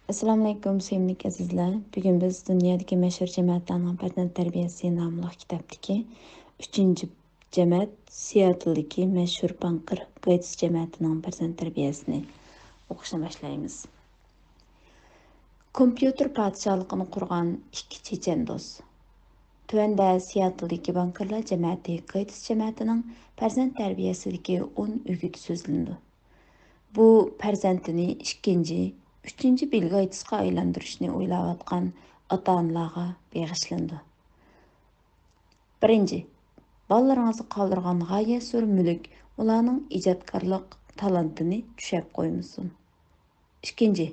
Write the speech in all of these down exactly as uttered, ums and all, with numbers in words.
ئەسسالامۇئەلەيكۇم، سۆيۈملۈك ئەزىزلەر. بۈگۈن بىز دۇنيادىكى مەشھۇر جەمەتلەرنىڭ پەرزەنت تەربىيەسى ناملىق كىتابتىكى ئۈچىنچى جەمەت، سىياتلدىكى مەشھۇر بانكىر گېيتس جەمەتىنىڭ پەرزەنت تەربىيەسىنى ئوقۇشنى باشلايمىز. كومپيۇتېر پادىشاھلىقىنى قۇرغان ئىككى چېچەن دوست. تۆۋەندە سىياتلدىكى بانكىرلار جەمەتى گېيتس جەمەتىنىڭ پەرزەنت تەربىيەسىدىكى ئون ئۈگىتى سۆزلىنىدۇ. بۇ پەرزەنتىنى ئىككىنچى، ئۈچىنچى بىل گېيتسقا ئايلاندۇرۇشنى ئويلاۋاتقان ئاتا-ئانىلارغا بېغىشلىنىدۇ. بىرىنچى، بالىلىرىڭىزغا قالدۇرغان غايەت زور مۈلۈك ئۇلارنىڭ ئىجادكارلىق تالانتىنى چۈشەپ قويمىسۇن. ئىككىنچى،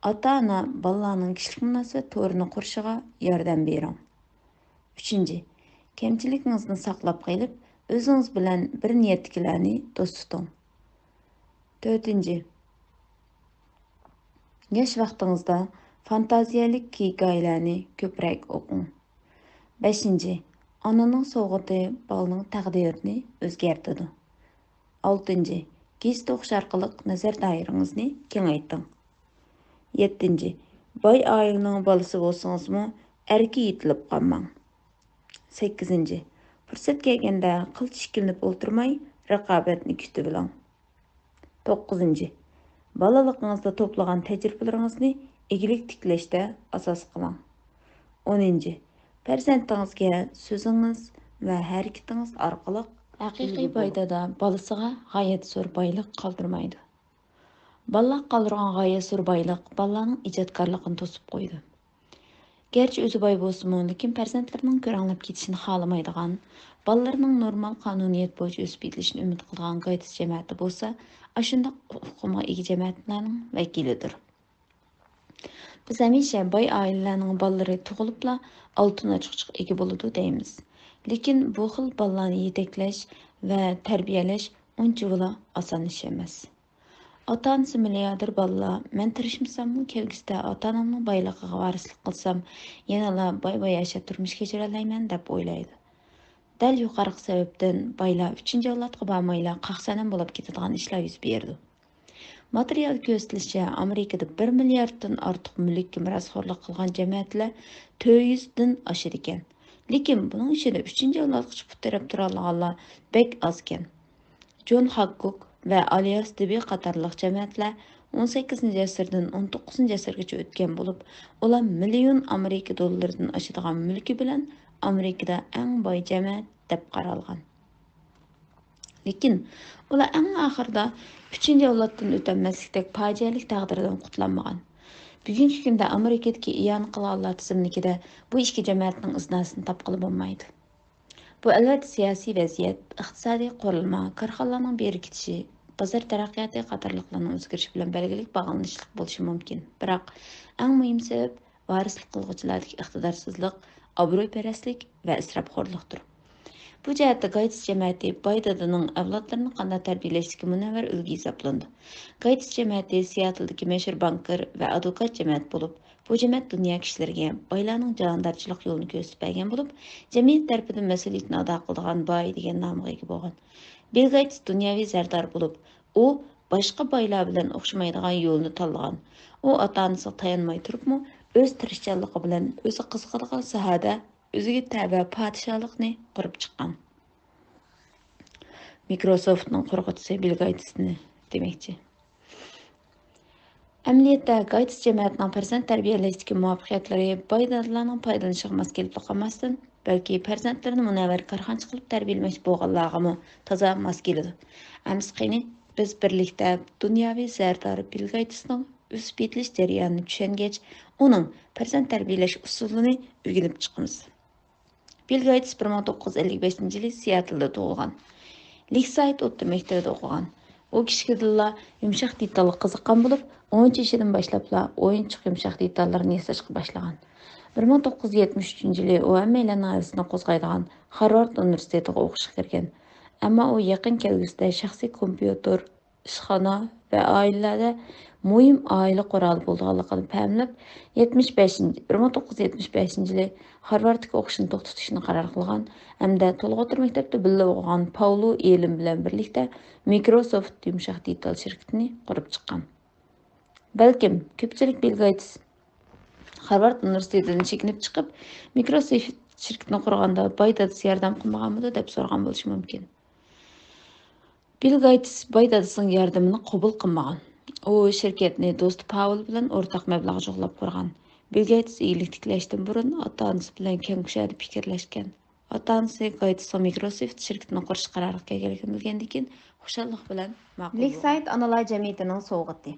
ئاتا-ئانا بالىلارنىڭ كىشىلىك مۇناسىۋەت تورىنى قۇرۇشىغا ياردەم بېرىڭ. ئۈچىنچى، كەمچىلىكىڭىزنى ساقلاپ قېلىپ، ئۆزىڭىز بىلەن بىر نىيەتتىكىلەرنى دوست تۇتۇڭ. تۆتىنچى، ياش ۋاقتىڭىزدا فانتازىيەلىك ھېكايىلەرنى كۆپرەك ئوقۇڭ. بەشىنچى، ئانىنىڭ سوۋغىتى بالىنىڭ تەقدىرىنى ئۆزگەرتىدۇ. ئالتىنچى، گېزىت ئوقۇش ئارقىلىق نەزەر دائىرىڭىزنى كېڭەيتىڭ. يەتتىنچى، باي ئائىلىنىڭ بالىسى بولسىڭىزمۇ، ئەركە يېتىلىپ قالماڭ. سەككىزىنچى، پۇرسەت كەلگەندە قىلچە ئىككىلىنىپ ئولتۇرماي، رىقابەتنى كۈتۈۋېلىڭ. توققۇزىنچى، بالىلىقىڭىزدا توپلىغان تەجرىبىلىرىڭىزنى ئىگىلىك تىكلەشتە ئاساس قىلىڭ. ئونىنچى، پەرزەنتىڭىزگە سۆزىڭىز ۋە ھەرىكىتىڭىز ئارقىلىق ھەقىقىي باي دادا بالىسىغا غايەت زور بايلىق قالدۇرمايدۇ. بالىلارغا قالدۇرغان غايەت زور بايلىق بالىلارنىڭ ئىجادكارلىقىنى توسۇپ قويىدۇ. گەرچە ئۆزى باي بولسىمۇ، لېكىن پەرزەنتلىرىنىڭ كۆرەڭلەپ كېتىشىنى خالىمايدىغان، بالىلىرىنىڭ نورمال قانۇنىيەت بويىچە ئۆسۈپ يېتىلىشىنى ئۈمىد قىلىدىغان گايتىس جەمەتى بولسا، ئاشۇنداق ئۇقۇمغا ئىگە جەمەتلەرنىڭ ۋەكىلىدۇر. بىز ھەمىشە باي ئائىلىلەرنىڭ بالىلىرى تۇغۇلۇپلا ئالتۇن ئاچقۇچقا ئىگە بولىدۇ دەيمىز. لېكىن بۇ خىل بالىلارنى يېتەكلەش ۋە تەربىيەلەش ئۇنچىۋالا ئاسان ئىش ئەمەس. ئاتا-ئانىسى مىلياردېر بالىلار، مەن تىرىشمىساممۇ، كەلگۈسىدە ئاتا-ئانامنىڭ بايلىقىغا ۋارىسلىق قىلسام، يەنىلا باي-باياشات تۇرمۇش كەچۈرەلەيمەن، دەپ ئويلايدۇ. دەل يۇقىرىقى سەۋەبتىن بايلار ئۈچىنچى ئەۋلادقا بارمايلا، قاقسەنەم بولۇپ كېتىدىغان ئىشلار يۈز بېرىدۇ. ماتېرىيال كۆرسىتىلىشىچە، ئامېرىكىدا بىر مىلياردتىن ئارتۇق مۈلۈككە مىراسخورلۇق قىلغان جەمەتلەر تۆت يۈزدىن ئاشىدىكەن. لېكىن بۇنىڭ ئىچىدە ئۈچىنچى ئەۋلادقىچە پۇت تىرەپ تۇرالىغانلار بەك ئازكەن. جون خاككوك ۋە ئالياس دېبى قاتارلىق جەمەتلەر ئون سەككىزىنچى ئەسىردىن ئون توققۇزىنچى ئەسىرگىچە ئۆتكەن بولۇپ، ئۇلار مىليون ئامېرىكا دوللىرىدىن ئاشىدىغان مۈلكى بىلەن ئامېرىكىدا ئەڭ باي جەمەت دەپ قارالغان. لېكىن ئۇلار ئەڭ ئاخىرىدا ئۈچىنچى ئەۋلادتىن ئۆتەلمەسلىكتەك پاجىئەلىك تەقدىردىن قۇتۇلالمىغان. بۈگۈنكى كۈندە ئامېرىكىدىكى ئىئانە قىلغانلار تىزىملىكىدە بۇ ئىككى جەمەتنىڭ ئىزناسىنى تاپقىلى بولمايدۇ. بۇ، ئەلۋەتتە، سىياسىي ۋەزىيەت، ئىقتىسادىي قۇرۇلما، كارخانىلارنىڭ بېرىكىتىشى، بازار تەرەققىياتى قاتارلىقلارنىڭ ئۆزگىرىشى بىلەن بەلگىلىك باغلىنىشلىق بولۇشى مۇمكىن. بىراق، ئەڭ مۇھىم سەۋەب، ۋارىسلىق قىلغۇچىلاردىكى ئىقتىدارسىزلىق، ئابرۇيپەرەسلىك ۋە ئىسراپخورلۇقتۇر. بۇ جەھەتتە گايتس جەمەتى باي دادىنىڭ ئەۋلادلىرىنى قانداق تەربىيەلەشتىكى مۇنەۋۋەر ئۈلگە ھېسابلىنىدۇ. گايتس جەمەتى سىياتلدىكى مەشھۇر بانكىر ۋە ئادۋوكات جەمەت بولۇپ، بۇ جەمەت دۇنيا كىشىلىرىگە بايلارنىڭ جاندارچىلىق يولىنى كۆرسىتىپ بەرگەن بولۇپ، جەمئىيەت تەرىپىدىن مەسئۇلىيىتىنى ئادا قىلىدىغان باي دېگەن نامغا ئىگە بولغان. بىل گېيتس دۇنياۋى زەردار بولۇپ، ئۇ باشقا بايلار بىلەن ئوخشىمايدىغان يولنى تاللىغان. ئۇ ئاتا-ئانىسىغا تايانماي تۇرۇپمۇ، ئۆز تىرىشچانلىقى بىلەن ئۆزى قىزىقىدىغان ساھەدە ئۆزىگە تەۋە پادىشاھلىقنى قۇرۇپ چىققان. مىكروسوفتنىڭ قۇرغۇچىسى بىل گېيتسنى دېمەكچى. ئەمەلىيەتتە، گېيتس جەمەتىنىڭ پەرزەنت تەربىيەلەشتىكى مۇۋەپپەقىيەتلىرى باي دادىلارنىڭ پايدىلىنىشىغا ماس كېلىپلا قالماستىن، بەلكى پەرزەنتلىرىنى مۇنەۋۋەر كارخانىچى قىلىپ تەربىيەلىمەكچى بولغانلارغىمۇ تازا ماس كېلىدۇ. ئەمىسە قېنى، بىز بىرلىكتە دۇنياۋى زەردارى بىل گېيتسنىڭ ئۆسۈپ يېتىلىش جەريانىنى چۈشەنگەچ، ئۇنىڭ پەرزەنت تەربىيەلەش ئۇسۇلىنى ئۆگىنىپ چىقىمىز. بىل گېيتس بىر مىڭ توققۇز يۈز ئەللىك بەشىنچى يىلى سىياتلدا تۇغۇلغان. لېكسايت ئوتتۇرا مەكتىپىدە ئوقۇغان. ئۇ كىچىكىدىنلا يۇمشاق دېتالغا قىزىققان بولۇپ، ئونىنچى يېشىدىن باشلاپلا ئويۇنچۇق يۇمشاق دېتاللىرىنى ياساشقا باشلىغان. بىر مىڭ توققۇز يۈز يەتمىش ئۈچىنچى يىلى ئۇ ھەممەيلەننىڭ ھەۋىسىنى قوزغايدىغان خارۋارد ئۇنىۋېرسىتېتىغا ئوقۇشقا كىرگەن. ئەمما ئۇ يېقىن كەلگۈسىدە شەخسىي كومپيۇتېر، ئىشخانا ۋە ئائىلىلەردە مۇھىم ئائىلە قورالى بولىدىغانلىقىنى پەملەپ، يەتمىش بەشىنچى، بىر مىڭ توققۇز يۈز يەتمىش بەشىنچى يىلى خارۋاردتىكى ئوقۇشىنى توختىتىشنى قارار قىلغان ھەمدە تولۇق ئوتتۇرا مەكتەپتە بىللە ئوقۇغان پاۋلو ئېلېن بىلەن بىرلىكتە مىكروسوفت يۇمشاق دېتال شىركىتىنى قۇرۇپ چىققان. بەلكىم كۆپچىلىك بىل گېيتس خارۋارد ئۇنىۋېرسىتېتىدىن چېكىنىپ چىقىپ، مىكروسوفت شىركىتىنى قۇرغاندا باي دادىسى ياردەم قىلمىغانمىدۇ دەپ سورىغان بولۇشى مۇمكىن. بىل گېيتس باي دادىسىنىڭ ياردىمىنى قوبۇل قىلمىغان. ئۇ شىركەتنى دوستى پاۋېل بىلەن ئورتاق مەبلەغ جۇغلاپ قۇرغان. بىل گېيتس ئىگىلىك تىكلەشتىن بۇرۇن ئاتا-ئانىسى بىلەن كەڭ كۇشادە پىكىرلەشكەن. ئاتا-ئانىسى گېيتسنىڭ مىكروسوفت شىركىتىنى قۇرۇش قارارىغا كەلگەنلىكىنى بىلگەندىن كېيىن خۇشاللىق بىلەن ماقۇل بولغان. لېكسايت ئانىلار جەمئىيىتىنىڭ سوۋغىتى.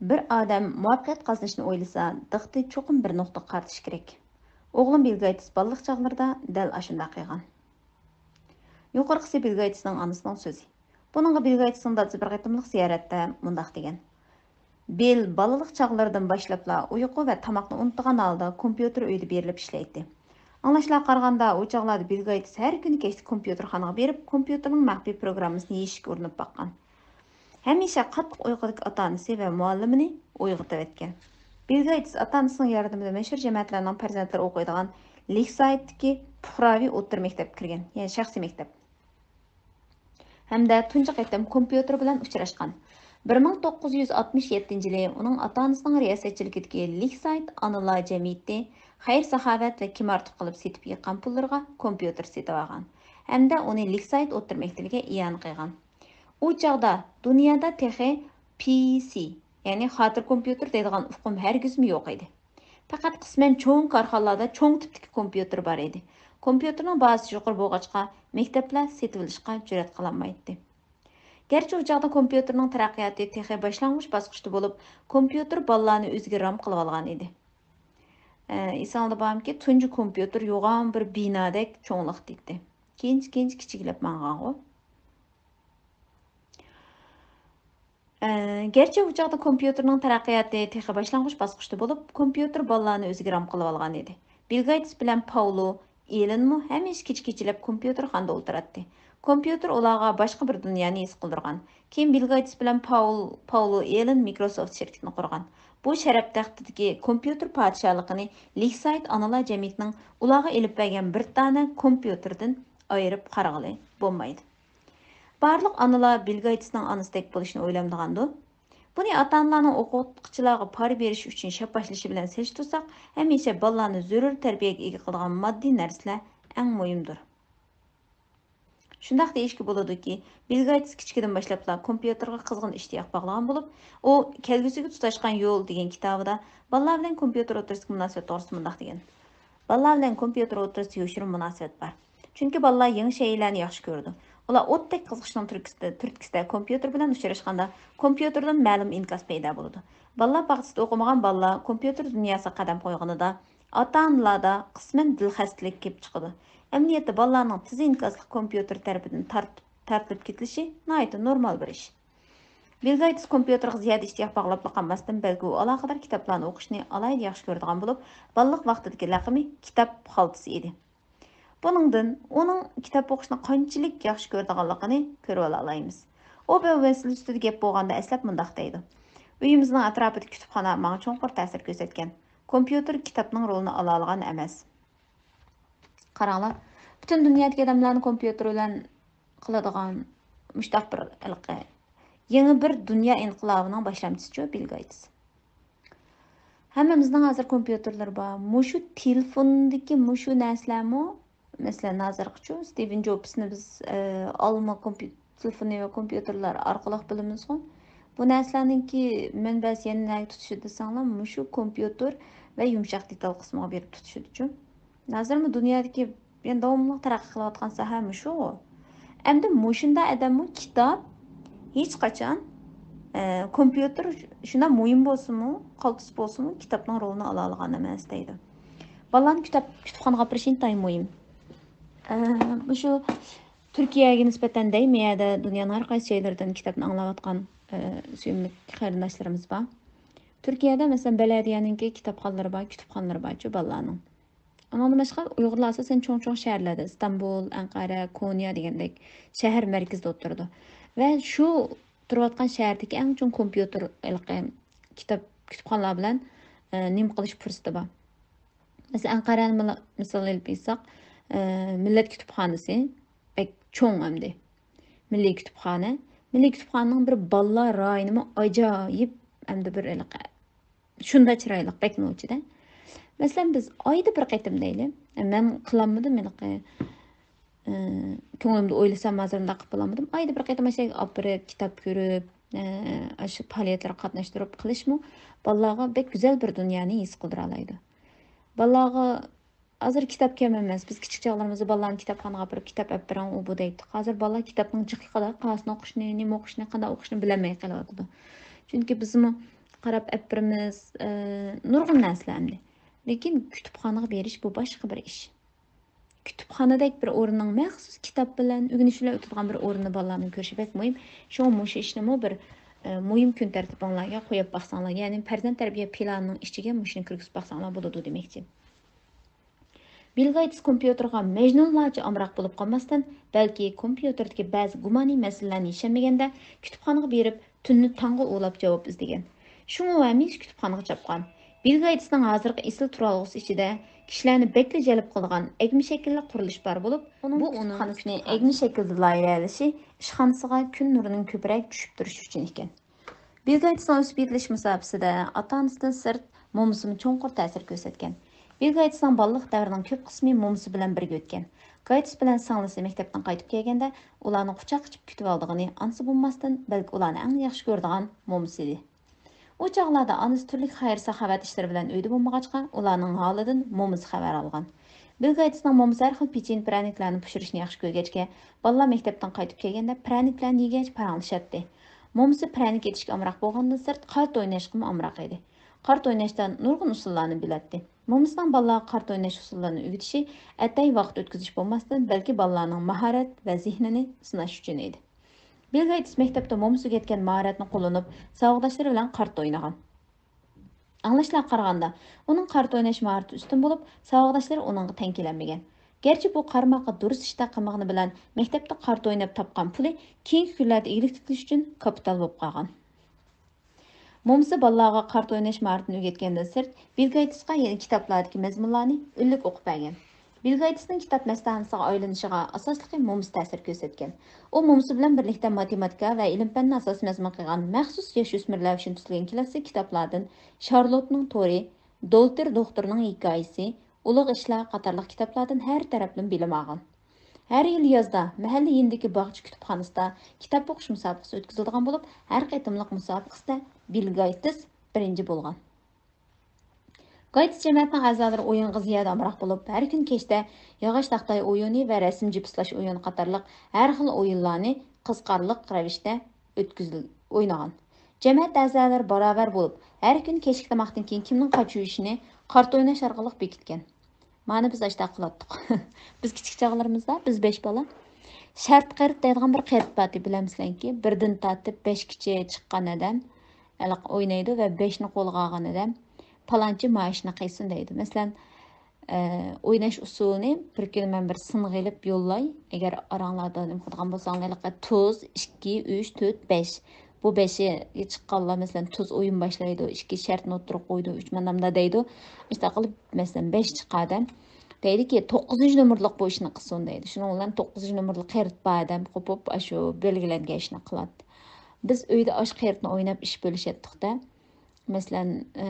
بىر ئادەم مۇۋەپپەقىيەت قازىنىشنى ئويلىسا، دىققىتىنى چوقۇم بىر نۇقتىغا قارىتىشى كېرەك. ئوغلۇم بىل گېيتس بالىلىق چاغلىرىدا دەل ئاشۇنداق قىلغان. يۇقىرىقىسى بىل گېيتسنىڭ ئانىسىنىڭ سۆزى. بۇنىڭغا بىل گېيتسنىڭ دادىسى بىر قېتىملىق زىيارەتتە مۇنداق دېگەن: بىل بالىلىق چاغلىرىدىن باشلاپلا ئۇيقۇ ۋە تاماقنى ئۇنتۇغان ھالدا كومپيۇتېر ئۆيىدە بېرىلىپ ئىشلەيتتى. ئاڭلاشلارغا قارىغاندا، ئۇ چاغلاردا بىل گېيتس ھەر كۈنى كەچتە كومپيۇتېرخانىغا بېرىپ، كومپيۇتېرنىڭ مەخپىي پروگراممىسىنى يېشىشكە ئۇرۇنۇپ باققان. ھەمىشە قاتتىق ئۇيقۇدىكى ئاتا-ئانىسى ۋە مۇئەللىمىنى ئويغىتىۋەتكەن. بىل گېيتس ئاتا-ئانىسىنىڭ ياردىمىدە مەشھۇر جەمەتلەرنىڭ پەرزەنتلىرى ئوقۇيدىغان لېكسايتتىكى پۇقراۋى ئوتتۇرا مەكتەپكە كىرگەن، يەنى شەخسىي مەكتەپ. ھەمدە تۇنجى قېتىم كومپيۇتېر بىلەن ئۇچراشقان. بىر مىڭ توققۇز يۈز ئاتمىش يەتتىنچى يىلى ئۇنىڭ ئاتا-ئانىسىنىڭ رىياسەتچىلىكىدىكى لېكسايت ئانىلار جەمئىيىتى خەير-ساخاۋەت ۋە كىم ئارتۇق قىلىپ سېتىپ يىغقان پۇللىرىغا كومپيۇتېر سېتىۋالغان ھەمدە ئۇنى لېكسايت ئوتتۇرا مەكتىپىگە ئىئانە قىلغان. ئۇ چاغدا دۇنيادا تېخى پى سى، يەنى خاتىرە كومپيۇتېر دەيدىغان ئۇقۇم ھەرگىزمۇ يوق ئىدى. پەقەت قىسمەن چوڭ كارخانىلاردا چوڭ تىپتىكى كومپيۇتېر بار ئىدى. كومپيۇتېرنىڭ باھاسى يۇقىرى بولغاچقا، مەكتەپلەر سېتىۋېلىشقا جۈرئەت قىلالمايتتى. گەرچە ئۇ چاغدا كومپيۇتېرنىڭ تەرەققىياتى تېخى باشلانغۇچ باسقۇچتا بولۇپ، كومپيۇتېر بالىلارنى ئۆزىگە رام قىلىۋالغان ئىدى. ئە، ئېسىڭلاردا بارمىكىن، تۇنجى كومپيۇتېر يوغان بىر بىنادەك چوڭلۇقتا ئىدى. كېيىنچە، كېيىنچە كىچىكلەپ ماڭغانغۇ. ئە، گەرچە ئۇ چاغدا كومپيۇتېرنىڭ تەرەققىياتى تېخى باشلانغۇچ باسقۇچتا بولۇپ، كومپيۇتېر بالىلارنى ئۆزىگە رام قىلىۋالغان ئىدى. بىل گېيتس بىلەن پاۋلو ئېللېنمۇ ھەمىشە كېچە-كېچىلەپ كومپيۇتېرخانىدا ئولتۇراتتى. كومپيۇتېر ئۇلارغا باشقا بىر دۇنيانى ھېس قىلدۇرغان. كېيىن بىل گېيتس بىلەن پاۋل-، پاۋلو ئېللېن مىكروسوفت شىركىتىنى قۇرغان. بۇ شەرەپ تەختىدىكى كومپيۇتېر پادىشاھلىقىنى لېكسايت ئانىلار جەمئىيىتىنىڭ ئۇلارغا ئېلىپ بەرگەن بىر دانە كومپيۇتېرىدىن ئايرىپ قارىغىلى بولمايدۇ. بارلىق ئانىلار بىل گېيتسنىڭ ئانىسىدەك بولۇشنى ئويلامدىغاندۇ؟ بۇنى ئاتا-ئانىلارنىڭ ئوقۇتقۇچىلارغا پارا بېرىش ئۈچۈن شەپباشلىشى بىلەن سېلىشتۇرساق، ھەمىشە بالىلارنى زۆرۈر تەربىيەگە ئىگە قىلىدىغان ماددىي نەرسىلەر ئەڭ مۇھىمدۇر. شۇنداق دېيىشكە بولىدۇكى، بىل گېيتس كىچىكىدىن باشلاپلا كومپيۇتېرغا قىزغىن ئىشتىياق باغلىغان بولۇپ، ئۇ كەلگۈسىگە تۇتاشقان يول دېگەن كىتابىدا بالىلار بىلەن كومپيۇتېر ئوتتۇرىسىدىكى مۇناسىۋەت توغرىسىدا مۇنداق دېگەن: بالىلار بىلەن كومپيۇتېر ئوتتۇرىسىدا يوشۇرۇن مۇناسىۋەت بار. چۈنكى بالىلار يېڭى شەيئىلەرنى ياخشى كۆرىدۇ. ئۇلار ئوتتەك قىزىقىشنىڭ تۈرتكىسىدە، تۈرتكىسىدە كومپيۇتېر بىلەن ئۇچراشقاندا، كومپيۇتېردىن مەلۇم ئىنكاس پەيدا بولىدۇ. بالىلار باغچىسىدا ئوقۇمىغان بالىلار كومپيۇتېر دۇنياسىغا قەدەم قويغىنىدا، ئاتا-ئانىلاردا قىسمەن دىلخەستىلىك كېلىپ چىقىدۇ. ئەمەلىيەتتە بالىلارنىڭ تېز ئىنكاسلىق كومپيۇتېر تەرىپىدىن تارت-، تارتىلىپ كېتىلىشى ناھايىتى نورمال بىر ئىش. بىل گېيتس كومپيۇتېرغا زىيادە ئىشتىياق باغلاپلا قالماستىن، بەلكى ئۇ ئالاقىدار كىتابلارنى ئوقۇشنى ئالاھىدە ياخشى كۆرىدىغان بولۇپ، بالىلىق ۋاقتىدىكى لەقىمى كىتاب خالتىسى ئىدى. بۇنىڭدىن ئۇنىڭ كىتاب ئوقۇشنى قانچىلىك ياخشى كۆرىدىغانلىقىنى كۆرۈۋالالايمىز. ئۇ بىل ۋېنسلېي ئۈستىدە گەپ بولغاندا ئەسلەپ مۇنداق دەيدۇ: ئۆيىمىزنىڭ ئەتراپىدىكى كۇتۇپخانا ماڭا چوڭقۇر تەسىر كۆرسەتكەن. كومپيۇتېر كىتابنىڭ رولىنى ئالالىغان ئەمەس. قاراڭلار، پۈتۈن دۇنيادىكى ئادەملەرنى كومپيۇتېر بىلەن قىلىدىغان مۇشتاق بىر ھېلىقى يېڭى بىر دۇنيا ئىنقىلابىنىڭ باشلامچىسىچۇ بىل گېيتس. ھەممىمىزنىڭ ھازىر كومپيۇتېرلىرى بار. مۇشۇ تېلېفوندىكى مۇشۇ نەرسىلەرمۇ، مەسىلەن، ھازىرقىچۇ ستىۋېن جوبسنى بىز، ئە، ئالما كومپيۇ-، تېلېفونى ۋە كومپيۇتېرلار ئارقىلىق بىلىمىزغۇ. بۇ نەرسىلەرنىڭكى مەنبەسى يەنە نەگە تۇتىشىدۇ دېسەڭلار، مۇشۇ كومپيۇتېر ۋە يۇمشاق دېتال قىسمىغا بېرىپ تۇتىشىدۇچۇ. ھازىرمۇ دۇنيادىكى يەنە داۋاملىق تەرەققىي قىلىۋاتقان ساھە مۇشۇغۇ. ئەمدى مۇشۇنداق ئادەممۇ كىتاب ھېچقاچان، ئە، كومپيۇتېر شۇنداق مۇھىم بولسىمۇ، قالتىس بولسىمۇ، كىتابنىڭ رولىنى ئالالىغان ئەمەس دەيدۇ. بالىلارنى كىتاب، كۇتۇپخانىغا ئاپىرىش ئىنتايىن مۇھىم. ئە، مۇشۇ تۈركىيەگە نىسبەتەن دەي، مەيەردە دۇنيانىڭ ھەر قايسى جايلىرىدىن كىتابنى ئاڭلاۋاتقان، ئە، سۆيۈملۈك قېرىنداشلىرىمىز بار. تۈركىيەدە، مەسىلەن، بەلەدىيەنىڭكى كىتابخانىلىرى بار، كۇتۇپخانىلىرى بارچۇ بالىلارنىڭ. ئۇنىڭدىن باشقا ئۇيغۇرلار ئاساسەن چوڭ-چوڭ شەھەرلەردە، ئىستانبۇل، ئەنقەرە، كونيا دېگەندەك شەھەر مەركىزىدە ئولتۇرىدۇ. ۋە شۇ تۇرۇۋاتقان شەھەردىكى ئەڭ چوڭ كومپيۇتېر، ھېلىقى كىتاب، كۇتۇپخانىلار بىلەن، ئە، نېمە قىلىش پۇرسىتى بار. مەسىلەن، ئەنقەرەنى مىلا-، مىسال ئېلىپ ئېيتساق، ئە، مىللەت كۇتۇپخانىسى بەك چوڭ ئەمدى. مىللىي كۇتۇپخانا. مىللىي كۇتۇپخانىنىڭ بىر بالىلار رايونىمۇ ئاجايىپ ئەمدى بىر ھېلىقى شۇنداق چىرايلىق، بەك نوچىدە. مەسىلەن، بىز ئايدا بىر قېتىم دەيلى. مەن قىلالمىدىم ھېلىقى، ئى، كۆڭلۈمدە ئويلىسام، ھازىر ئۇنداق قىلىپ بولالمىدىم. ئايدا بىر قېتىم ئاشۇ ئاپىرىپ، كىتاب كۆرۈپ، ئى، ئاشۇ پائالىيەتلەرگە قاتناشتۇرۇپ قىلىشمۇ بالىلارغا بەك گۈزەل بىر دۇنيانى ھېس قىلدۇرالايدۇ. بالىلارغا ھازىر كىتاب كەم ئەمەس. بىز كىچىك چاغلىرىمىزدا بالىلارنى كىتابخانىغا ئاپىرىپ، كىتاب ئەپ بېرىڭ، ئۇ بۇ دەيتتۇق. ھازىر بالىلار كىتابنىڭ جىقلىقىدا قايسىنى ئوقۇشنى، نېمە ئوقۇشنى، قانداق ئوقۇشنى بىلەلمەي قېلىۋاتىدۇ. چۈنكى بىزمۇ قاراپ ئەپ بېرىمىز، ئى، نۇرغۇن نەرسىلەر ئەمدى. لېكىن كۇتۇپخانىغا بېرىش بۇ باشقا بىر ئىش. كۇتۇپخانىدەك بىر ئورۇننىڭ مەخسۇس كىتاب بىلەن، ئۆگىنىش بىلەن ئۆتىدىغان بىر ئورۇننى بالىلارنىڭ كۆرۈشى بەك مۇھىم. شۇڭا مۇشۇ ئىشنىمۇ بىر، ئى، مۇھىم كۈن تەرتىپىڭلارغا قويۇپ باقساڭلار، يەنى پەرزەنت تەربىيە پىلانىنىڭ ئىچىگە مۇشۇنى كىرگۈزۈپ باقساڭلار بولىدۇ دېمەكچى. بىل گېيتس كومپيۇتېرغا مەجنۇنلارچە ئامراق بولۇپ قالماستىن، بەلكى كومپيۇتېردىكى بەزى گۇمانىي مەسىلىلەرنى يېشەلمىگەندە، كۇتۇپخانىغا بېرىپ، تۈننى تاڭغا ئۇۋىلاپ جاۋاب ئىزدىگەن. شۇڭا ئۇ ھەمىشە كۇتۇپخانىغا چاپقان. بىل گېيتسنىڭ ھازىرقى ئېسىل تۇرالغۇسى ئىچىدە كىشىلەرنى بەكلا جەلپ قىلىدىغان ئەگمە شەكىللىك قۇرۇلۇش بار بولۇپ، بۇ ئۇنىڭ كۇتۇپخانىسىنى ئەگمە شەكىلدە لايىھەلىشى ئىشخانىسىغا كۈن نۇرىنىڭ كۆپرەك چۈشۈپ تۇرۇشى ئۈچۈن ئىكەن. بىل گېيتسنىڭ ئۆسۈپ يېتىلىش مۇساپىسىدە ئاتا-ئانىسىدىن سىرت، مومىسىمۇ چوڭقۇر تەسىر كۆرسەتكەن. بىل گېيتسنىڭ بالىلىق دەۋرىنىڭ كۆپ قىسمى مومىسى بىلەن بىرگە ئۆتكەن. گېيتس بىلەن سىڭلىسى مەكتەپتىن قايتىپ كەلگەندە، ئۇلارنى قۇچاققا ئېچىپ كۈتۈۋالىدىغىنى ئانىسى بولماستىن، بەلكى ئۇلارنى ئەڭ ياخشى كۆرىدىغان مومىسى ئىدى. ئۇ چاغلاردا ئانىسى تۈرلۈك خەير-ساخاۋەت ئىشلىرى بىلەن ئۆيدە بولمىغاچقا، ئۇلارنىڭ ھالىدىن مومىسى خەۋەر ئالغان. بىل گېيتسنىڭ مومىسى ھەر خىل پېچىنە پىرەنىكلەرنى پىشۇرۇشنى ياخشى كۆرگەچكە، بالىلار مەكتەپتىن قايتىپ كەلگەندە پىرەنىكلەرنى يېگەچ پاراڭلىشاتتى. مومىسى پىرەنىك ئېتىشكە ئامراق بولغاندىن سىرت، قارت ئويناشقىمۇ ئامراق ئىدى. قارت ئويناشتا نۇرغۇن ئۇسۇللارنى بىلەتتى. مومىسىنىڭ بالىلارغا قارت ئويناش ئۇسۇللىرىنى ئۆگىتىشى ئەتەي ۋاقىت ئۆتكۈزۈش بولماستىن، بەلكى بالىلارنىڭ ماھارەت ۋە زېھنىنى سىناش ئۈچۈن ئىدى. بىل گېيتس مەكتەپتە مومىسى ئۆگەتكەن ماھارەتنى قوللىنىپ، ساۋاقداشلىرى بىلەن قارت ئوينىغان. ئاڭلاشلارغا قارىغاندا، ئۇنىڭ قارت ئويناش ماھارىتى ئۈستۈن بولۇپ، ساۋاقداشلىرى ئۇنىڭغا تەڭ كېلەلمىگەن. گەرچە بۇ قارىماققا دۇرۇس ئىشتىك قىلمىغىنى بىلەن، مەكتەپتە قارت ئويناپ تاپقان پۇلى كېيىنكى كۈنلەردە ئىگىلىك تىكلەش ئۈچۈن كاپىتال بولۇپ قالغان. مومىسى بالىلارغا قارت ئويناش ماھارىتىنى ئۆگەتكەندىن سىرت، بىل گېيتسقا يەنە كىتابلاردىكى مەزمۇنلارنى ئۈنلۈك ئوقۇپ بەرگەن. بىل گېيتسنىڭ كىتاب مەستانىسىغا ئايلىنىشىغا ئاساسلىقى مومىسى تەسىر كۆرسەتكەن. ئۇ مومىسى بىلەن بىرلىكتە ماتېماتىكا ۋە ئىلىم-پەننى ئاساس مەزمۇن قىلغان مەخسۇس ياش ئۆسمۈرلەر ئۈچۈن تۈزۈلگەن كىلاسسىك كىتابلاردىن شارلوتنىڭ تورى، دولتىر دوختۇرنىڭ ھېكايىسى، ئۇلۇغ ئىشلار قاتارلىق كىتابلاردىن ھەر تەرەپلىمە بىلىم ئالغان. ھەر يىلى يازدا مەھەللە يېنىدىكى باغچە كۇتۇپخانىسىدا كىتاب ئوقۇش مۇسابىقىسى ئۆتكۈزۈلىدىغان بولۇپ، ھەر قېتىملىق مۇسابىقىسىدە بىل گېيتس بىرىنچى بولغان. گېيتس جەمەتىنىڭ ئەزالىرى ئويۇنغا زىيادە ئامراق بولۇپ، ھەر كۈنى كەچتە ياغاچ تاختاي ئويۇنى ۋە رەسىم جىپسىلاش ئويۇنى قاتارلىق ھەر خىل ئويۇنلارنى قىزىقارلىق رەۋىشتە ئۆتكۈزۈل-، ئوينىغان. جەمەت ئەزالىرى باراۋەر بولۇپ، ھەر كۈنى كەچلىك تاماقتىن كېيىن كىمنىڭ قاچا يۇيۇشىنى قارت ئويناش ئارقىلىق بېكىتكەن. مانا بىز ئاشتاق قىلاتتۇق. بىز كىچىك چاغلىرىمىزدا، بىز بەش بالا، شەرت قېرىت دەيدىغان بىر قېرىت بارتى، بىلەمسىلەركى؟ بىردىن تارتىپ بەشكىچە چىققان ئادەم ھېلىقى ئوينايدۇ ۋە بەشنى قولغا ئالغان ئادەم پالانچى مائاشنى قىلسۇن دەيدۇ. مەسىلەن، ئە، ئويناش ئۇسۇلىنى بىر كۈنى مەن بىر سىنغا ئېلىپ يوللاي. ئەگەر ئاراڭلاردا نېمە قىلىدىغان بولساڭلار، ھېلىقى تۇز، ئىككى، ئۈچ، تۆت، بەش. بۇ بەشىگە چىققانلار، مەسىلەن، تۇز ئويۇن باشلايدۇ، ئىككى شەرتنى ئوتتۇرىغا قويىدۇ، ئۈچ ماندامدا دەيدۇ. ئاشۇنداق قىلىپ، مەسىلەن، بەش چىققان ئادەم دەيدۇكى، توققۇزىنچى نومۇرلۇق بۇ ئىشنى قىلسۇن دەيدۇ. شۇنىڭ بىلەن توققۇزىنچى نومۇرلۇق قېرىت بار ئادەم قوپۇپ، ئاشۇ بەلگىلەنگەن ئىشنى قىلاتتى. بىز ئۆيدە ئاشۇ قېرىتنى ئويناپ ئىش بۆلۈشەتتۇق-دە. مەسىلەن، ئە،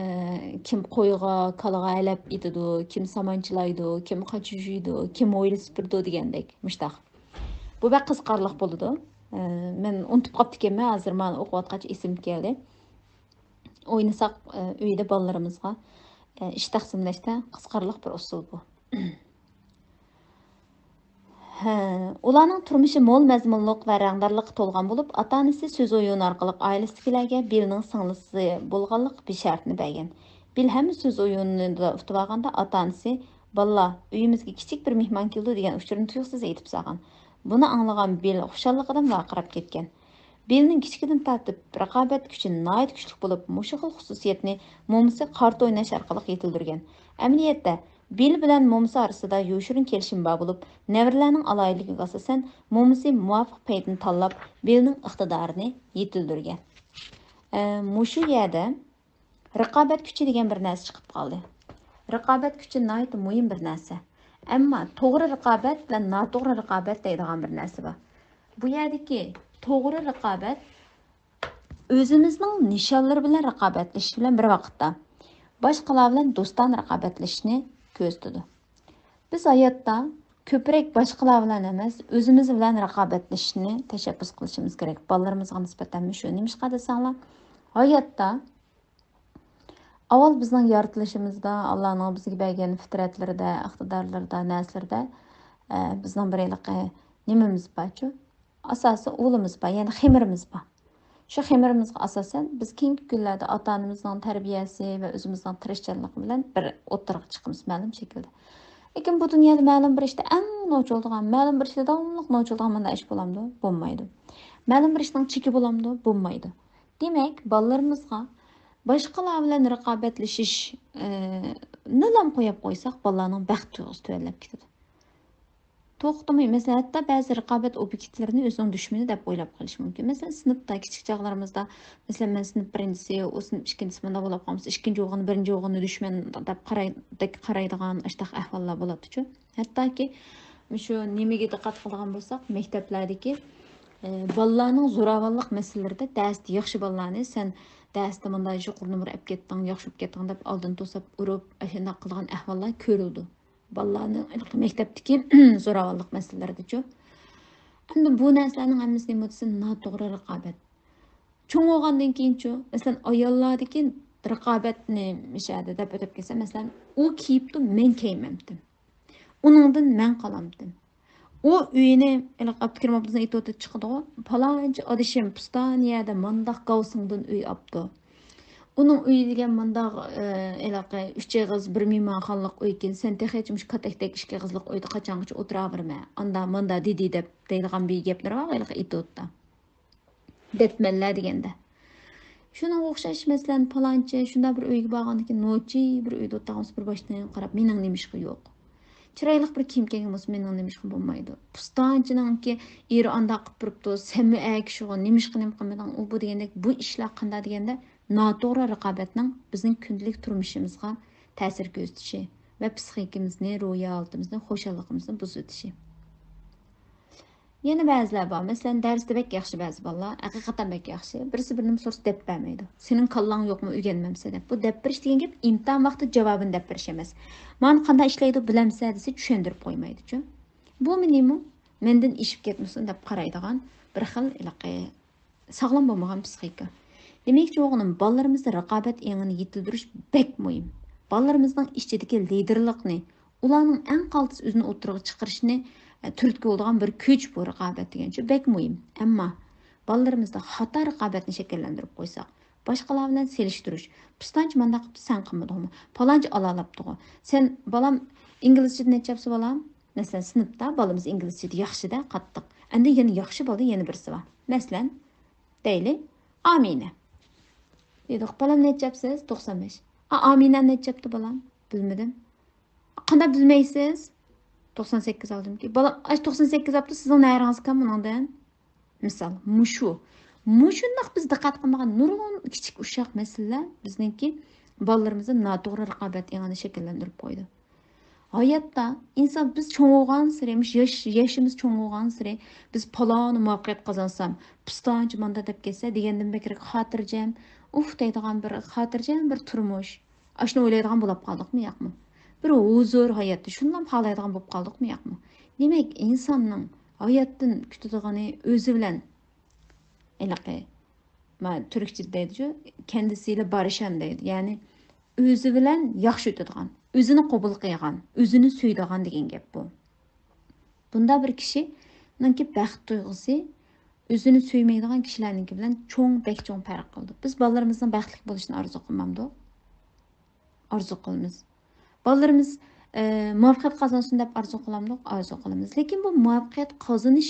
كىم قويغا، كالىغا ھەلەپ ئېتىدۇ، كىم سامان چىلايدۇ، كىم قاچا يۇيىدۇ، كىم ھويلا سۈپۈرىدۇ دېگەندەك، مۇشتاق. بۇ بەك قىزىقارلىق بولىدۇ. ئە، مەن ئۇنتۇپ قاپتىكەنمەن، ھازىر مانا ئوقۇۋاتقاچ ئېسىمگە كەلدى. ئوينىساق، ئە، ئۆيدە بالىلىرىمىزغا، ئە، ئىش تەقسىملەشتە قىزىقارلىق بىر ئۇسۇل بۇ. ھە، ئۇلارنىڭ تۇرمۇشى مول مەزمۇنلۇق ۋە رەڭدارلىققا تولغان بولۇپ، ئاتا-ئانىسى سۆز ئويۇنى ئارقىلىق ئائىلىسىدىكىلەرگە بىلنىڭ سىڭلىسى بولغانلىق بىر شەرتنى بەرگەن. بىل ھەممە سۆز ئويۇنىدا ئۇتۇۋالغاندا، ئاتا-ئانىسى، «بالىلار، ئۆيىمىزگە كىچىك بىر مېھمان كېلىدۇ» دېگەن ئۇچۇرنى تۇيۇقسىز ئېيتىپ سالغان. بۇنى ئاڭلىغان بىل خۇشاللىقىدىن ۋارقىراپ كەتكەن. بىلنىڭ كىچىكىدىن تارتىپ رىقابەت كۈچى ناھايىتى كۈچلۈك بولۇپ، مۇشۇ خىل خۇسۇسىيەتنى مومىسى قارتا ئويناش ئارقىلىق يېتىلدۈرگەن. ئەمەلىيەتتە، بىل بىلەن مومىسى ئارىسىدا يوشۇرۇن كېلىشىم بار بولۇپ، نەۋرىلەرنىڭ ئالاھىدىلىكىگە ئاساسەن، مومىسى مۇۋاپىق پەيتنى تاللاپ، بىلنىڭ ئىقتىدارىنى يېتىلدۈرگەن. ئە، مۇشۇ يەردە رىقابەت كۈچى دېگەن بىر نەرسە چىقىپ قالدى. رىقابەت كۈچى ناھايىتى مۇھىم بىر نەرسە. ئەمما توغرا رىقابەت بىلەن ناتوغرا رىقابەت دەيدىغان بىر نەرسە بار. بۇ يەردىكى توغرا رىقابەت ئۆزىمىزنىڭ نىشانلىرى بىلەن رىقابەتلىشىش بىلەن بىر ۋاقىتتا باشقىلار بىلەن دوستانە رىقابەتلىشىشنى كۆزىتىدۇ. بىز ھاياتتا كۆپرەك باشقىلار بىلەن ئەمەس، ئۆزىمىز بىلەن رىقابەتلىشىشنى تەشەببۇس قىلىشىمىز كېرەك. بالىلىرىمىزغا نىسبەتەنمۇ شۇ. نېمىشقا دېسەڭلار، ھاياتتا ئاۋۋال بىزنىڭ يارىتىلىشىمىزدا، ئاللانىڭ بىزگە بەرگەن پىترەتلىرىدە، ئىقتىدارلىرىدا، نەرسىلىرىدە، ئە، بىزنىڭ بىر ھېلىقى نېمىمىز بارچۇ؟ ئاساسىي ئۇلىمىز بار، يەنى خېمىرىمىز بار. شۇ خېمىرىمىزغا ئاساسەن، بىز كېيىنكى كۈنلەردە ئاتا-ئانىمىزنىڭ تەربىيەسى ۋە ئۆزىمىزنىڭ تىرىشچانلىقى بىلەن بىر ئوتتۇرىغا چىقىمىز مەلۇم شەكىلدە. لېكىن بۇ دۇنيادا مەلۇم بىر ئىشتا ئەڭ نوچىلىدىغان، مەلۇم بىر ئىشتا داۋاملىق نوچىلىدىغان مۇنداق ئىش بولامدۇ؟ بولمايدۇ. مەلۇم بىر ئىشنىڭ چېكى بولامدۇ؟ بولمايدۇ. دېمەك، بالىلىرىمىزغا باشقىلار بىلەن رىقابەتلىشىش، ئى، نىلام قويۇپ قويساق، بالىلارنىڭ بەخت تۇيغۇسى تۆۋەنلەپ كېتىدۇ. توختىماي، مەسىلەن، ھەتتا بەزى رىقابەت ئوبيېكتلىرىنى ئۆزىنىڭ دۈشمىنى دەپ ئويلاپ قېلىشى مۇمكىن. مەسىلەن، سىنىپتا كىچىك چاغلىرىمىزدا، مەسىلەن، مەن سىنىپ بىرىنچىسى، ئۇ سىنىپ ئىككىنچىسى، مۇنداق بولاپ قالمىسا، ئىككىنچى بولغىنى، بىرىنچى بولغىنى دۈشمەن دەپ قاراي-، دەك قارايدىغان ئاشتاق ئەھۋاللار بولاتتىچۇ. ھەتتاكى شۇ نېمىگە دىققەت قىلىدىغان بولساق، مەكتەپلەردىكى، ئى، بالىلارنىڭ زوراۋانلىق مەسىلىلىرىدە دەرستە ياخشى بالىلارنى، سەن دەرستە مۇنداق يۇقىرى نومۇر ئەپ كەتتىڭ، ياخشى ئوقۇپ كەتتىڭ دەپ ئالدىن توساپ ئۇرۇپ، ئاشۇنداق قىلىدىغان ئەھۋاللار كۆرۈلىدۇ. بالىلارنىڭ مەكتەپتىكى زوراۋانلىق مەسىلىلىرىدىچۇ. ئەمدى بۇ نەرسىلەرنىڭ ھەممىسى نېمە دېسە، ناتوغرا رىقابەت. چوڭ بولغاندىن كېيىنچۇ، مەسىلەن، ئاياللاردىكى رىقابەتنى مىشەدە دەپ ئۆتۈپ كەتسە، مەسىلەن، ئۇ كىيىپتۇ، مەن كىيمەمتىم. ئۇنىڭدىن مەن قالامتىم. ئۇ ئۆيىنى، ھېلىقى ئابدۇكېرىم ئابدۇزنىڭ ئېيتىۋاتىدۇ، چىقىدىغۇ، پالانچى ئادىشىم پۇستانە يەردە مانداق گاۋسىڭدىن ئۆي ئاپتۇ. ئۇنىڭ ئۆيى دېگەن مانداق، ئى، ھېلىقى ئۈچ ئېغىز بىر مېھمانخانىلىق ئۆيكەن، سەن تېخىچە مۇشۇ كاتەكتەك ئىككى ئېغىزلىق ئۆيدە قاچانغىچە ئولتۇرۇۋېرىمەن، ئاندا ماندا دېدى دەپ دەيدىغان بىر گەپلىرى بار، ھېلىقى ئېيتىۋاتىدۇ. دەتمەنلەر دېگەندە. شۇنىڭغا ئوخشاش، مەسىلەن، پالانچى شۇنداق بىر ئۆيگە بارغاندىكىن، نوچى بىر ئۆيدە ئولتۇرغان بولسا، بىر باشتىن ئاياغقا قاراپ، مېنىڭ نېمىشقا يوق؟ چىرايلىق بىر كىيىم كىيگەن بولسا، مېنىڭ نېمىشقا بولمايدۇ؟ پۇستانچىنىڭكى ئېرى ئانداق قىلىپ بېرىپتۇ، سەنمۇ ئەر كىشىغۇ، نېمىشقا نېمە قىلمىدىڭ؟ ئۇ بۇ دېگەندەك، بۇ ئىشلار قانداق دېگەندە، ناتوغرا رىقابەتنىڭ بىزنىڭ كۈندىلىك تۇرمۇشىمىزغا تەسىر كۆرسىتىشى ۋە پسىخىكىمىزنى، روھىي ھالىتىمىزنى، خۇشاللىقىمىزنى بۇزۇۋېتىشى. يەنە بەزىلەر بار، مەسىلەن، دەرستە بەك ياخشى بەزى بالىلار، ھەقىقەتەن بەك ياخشى. بىرسى بىر نېمە سورىسا دەپ بەرمەيدۇ. سېنىڭ كاللاڭ يوقمۇ، ئۆگەنمەمسەن دەپ. بۇ دەپ بېرىش دېگەن گەپ ئىمتىھان ۋاقتىدا جاۋابىنى دەپ بېرىش ئەمەس. مانا قانداق ئىشلەيدۇ، بىلەمسەن دېسە، چۈشەندۈرۈپ قويمايدۇچۇ. بۇمۇ نېمە؟ مەندىن ئېشىپ كەتمىسۇن دەپ قارايدىغان بىر خىل ھېلىقى ساغلام بولمىغان پسىخىكا. دېمەكچى بولغىنىم، بالىلىرىمىزدا رىقابەت ئېڭىنى يېتىلدۈرۈش بەك مۇھىم. بالىلىرىمىزنىڭ ئىچىدىكى لىدېرلىقنى، ئۇلارنىڭ ئەڭ قالتىس ئۆزىنى ئوتتۇرىغا چىقىرىشىنى، ئە، تۈرتكە بولىدىغان بىر كۈچ بۇ رىقابەت دېگەنچۇ، بەك مۇھىم. ئەمما بالىلىرىمىزدا خاتا رىقابەتنى شەكىللەندۈرۈپ قويساق، باشقىلار بىلەن سېلىشتۇرۇش، پۇستانچى مانداق قىپتۇ، سەن قىلمىدىڭمۇ؟ پالانچى ئالالاپتىغۇ. سەن، بالام، ئىنگلىزچىدە نەچچە ئاپسى، بالام؟ مەسىلەن، سىنىپتا بالىمىز ئىنگلىزچىدە ياخشىدە قاتتىق. ئەندى يەنە ياخشى بالىدا يەنە بىرسى بار. مەسىلەن، دەيلى، ئامىنە. دېدۇق، بالام نەچچە ئاپسىز؟ توقسان بەش. ئا، ئامىنە نەچچە ئاپتۇ، بالام؟ بىلمىدىم. قانداق بىلمەيسىز؟ توقسان سەككىز ئالدىمكى. بالام، ئاش توقسان سەككىز ئاپتۇ، سىزنىڭ نەرىڭىز كەم ئۇنىڭدىن؟ مىسال، مۇشۇ. مۇشۇنداق بىز دىققەت قىلمىغان نۇرغۇن كىچىك ئۇششاق مەسىلىلەر بىزنىڭكى بالىلىرىمىزدا ناتوغرا رىقابەت ئېڭىنى شەكىللەندۈرۈپ قويىدۇ. ھاياتتا ئىنسان بىز چوڭ بولغانسېرى، مۇشۇ ياش، يېشىمىز چوڭ بولغانسېرى، بىز پالانى مۇۋەپپەقىيەت قازانسام، پىستانچە ماندا دەپ كەتسە دېگەندىن بەكرەك خاتىرجەم، ئۇھ دەيدىغان بىر خاتىرجەم بىر تۇرمۇش. ئاشۇنى ئويلايدىغان بولۇپ قالدۇقمۇ، ياقمۇ؟ بىر ھۇزۇر ھاياتتا شۇنداق خالايدىغان بولۇپ قالدۇقمۇ، ياقمۇ؟ دېمەك، ئىنساننىڭ ھاياتتىن كۈتىدىغىنى ئۆزى بىلەن، ھېلىقى، ما، تۈركچىدە دەيدىچۇ، كەندىسىيلە بارىشان دەيدۇ. يەنى ئۆزى بىلەن ياخشى ئۆتىدىغان، ئۆزىنى قوبۇل قىلغان، ئۆزىنى سۆيىدىغان دېگەن گەپ بۇ. بۇنداق بىر كىشىنىڭكى بەخت تۇيغۇسى ئۆزىنى سۆيمەيدىغان كىشىلەرنىڭكى بىلەن چوڭ، بەك چوڭ پەرق قىلىدۇ. بىز بالىلىرىمىزنىڭ بەختلىك بولۇشىنى ئارزۇ قىلمامدۇق؟ ئارزۇ قىلىمىز. بالىلىرىمىز، ئە، مۇۋەپپەقىيەت قازانسۇن دەپ ئارزۇ قىلامدۇق؟ ئارزۇ قىلىمىز. لېكىن بۇ مۇۋەپپەقىيەت قازىنىش